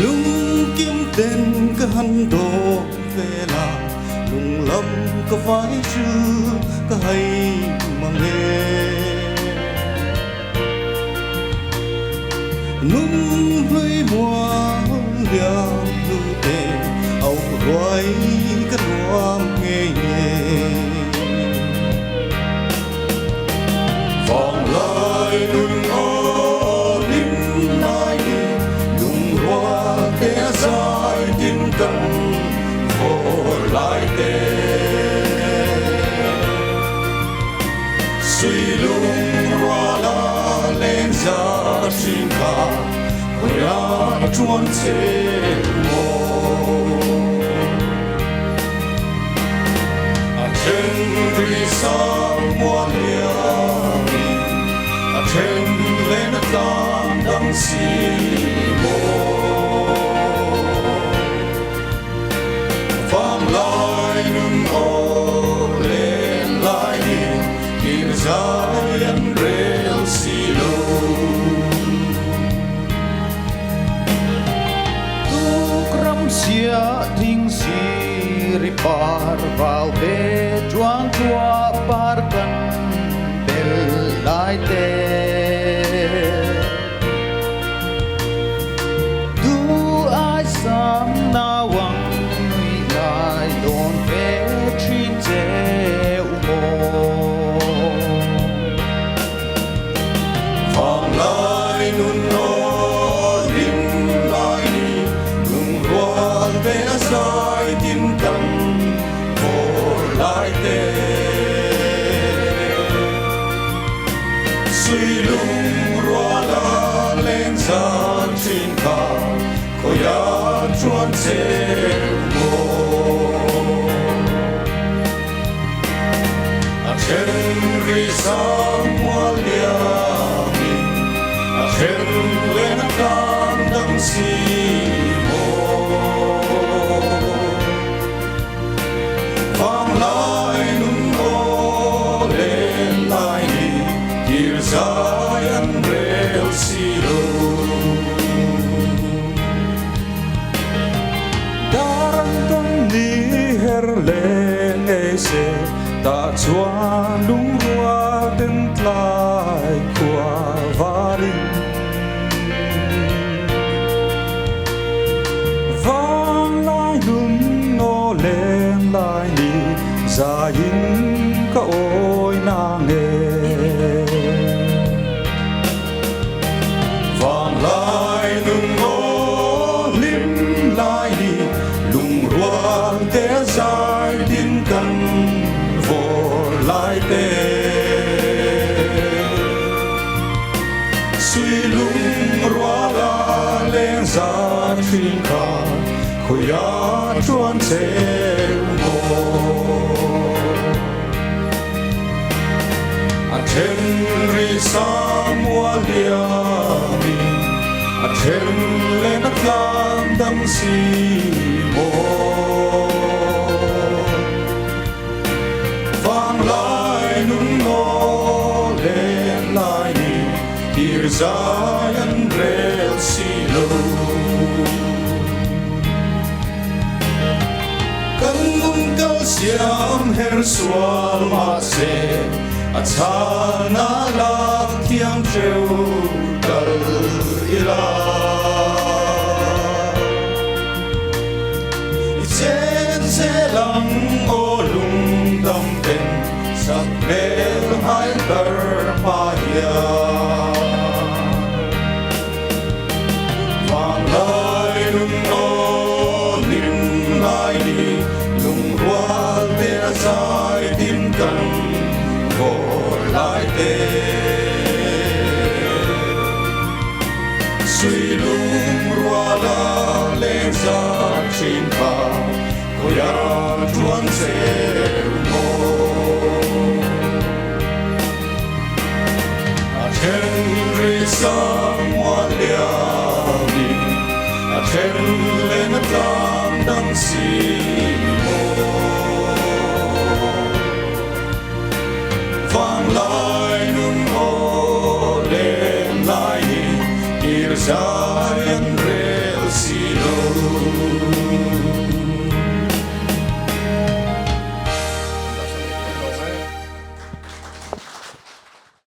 Lungkim ten ka han dawm vel a, lunglam ka vai chu ka hai mang e. Nung hlui mual liam hnu te au ruai ka nuam ngei e. Vang lai nun aw lim lai ni, lungrual te a zai tin kan vawr lai te. Suy lungrual a leng za thin kha, khawiah a chuan che maw? A then ri sang mual liamin, a then len a tlang dang si maw? Vang lai nun aw len lai ni, kir zai an rel si lo. Tuk ram sia thing si ri par vào te chuang thua par kan bel lai te. Tu ai sam nawang nui lai dawn ve thin che u maw. Vang lai nun aw lim lai ni, lungrual te a zai tin kan vawr lai te. Suy lungrual a leng za thin kha, khawiah chuan che maw? A then ri sang mual liamin, a then len a tlang dang si maw? Vang lai nun aw len lai ni, kir zai an rel si lo. Dar an ni her le ngei se, ta chuan lungrual ten tlai khua varin. Vang lai nun aw len lai ni, zaiin ka awi na nge. Vang lai nun aw lim lai ni, lungrual te a zai tin kan vawr lai te. Suy lungrual a leng za thin kha, khawiah chuan che maw? A then ri sang mual liamin, a then len a tlang dang si maw? Vang lai nun aw len lai ni, kir zai an rel si lo. Kan nun kal siam her sual mah se, a chana lak thiang theu kal ila. I chen che lang aw lung dam ten, sak mel hai tar ma hian. Vang lai nun aw lim lai ni, lungrual te a zai tin kan vawr lai te. Suy lungrual a leng za thin kha, khawiah chuan che maw? A then ri sang mual liamin, a then len a tlang dang si.